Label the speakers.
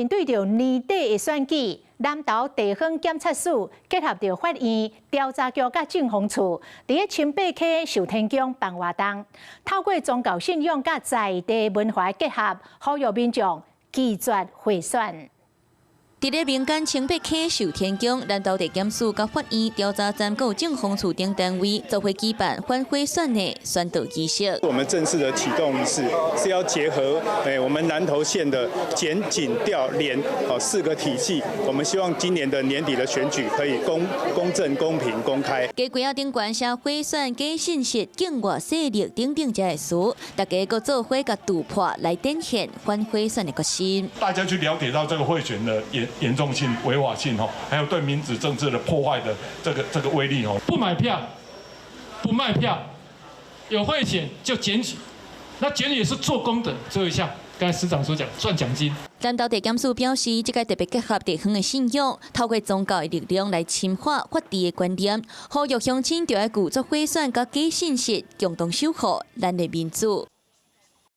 Speaker 1: 面對著年底的選舉，南投地方檢察署結合著法院、調查局佮政風處，佇咧清白溪壽天宮辦活動，透過宗教信仰佮在地文化結合，呼籲民眾拒絕賄選。
Speaker 2: 佇咧民間清白溪壽天宮，南投地檢署佮法院調查站佮政風處等單位做伙舉辦反賄選的宣導儀式。
Speaker 3: 我們正式的啟動儀式是要結合我們南投縣的檢警調聯四個體系，我們希望今年的年底的選舉可以公正、公平、公開。
Speaker 2: 街櫃仔頂懸寫賄選假信息、境外勢力等等這些詞，大家閣做伙共突破來展現反賄選的決心。
Speaker 4: 大家去了解到這個賄選的嚴重性、違法性吼，還有對民主政治的破壞的這個威力吼。
Speaker 5: 不買票，不賣票，有賄選就檢舉，那檢舉也是做功德，做一下。剛才司長所講賺獎金。
Speaker 2: 南投地檢署表示，這個特別結合地方的信仰，透過宗教的力量來深化法治的觀念，呼籲鄉親著愛拒絕賄選佮假信息，共同守護咱的民主。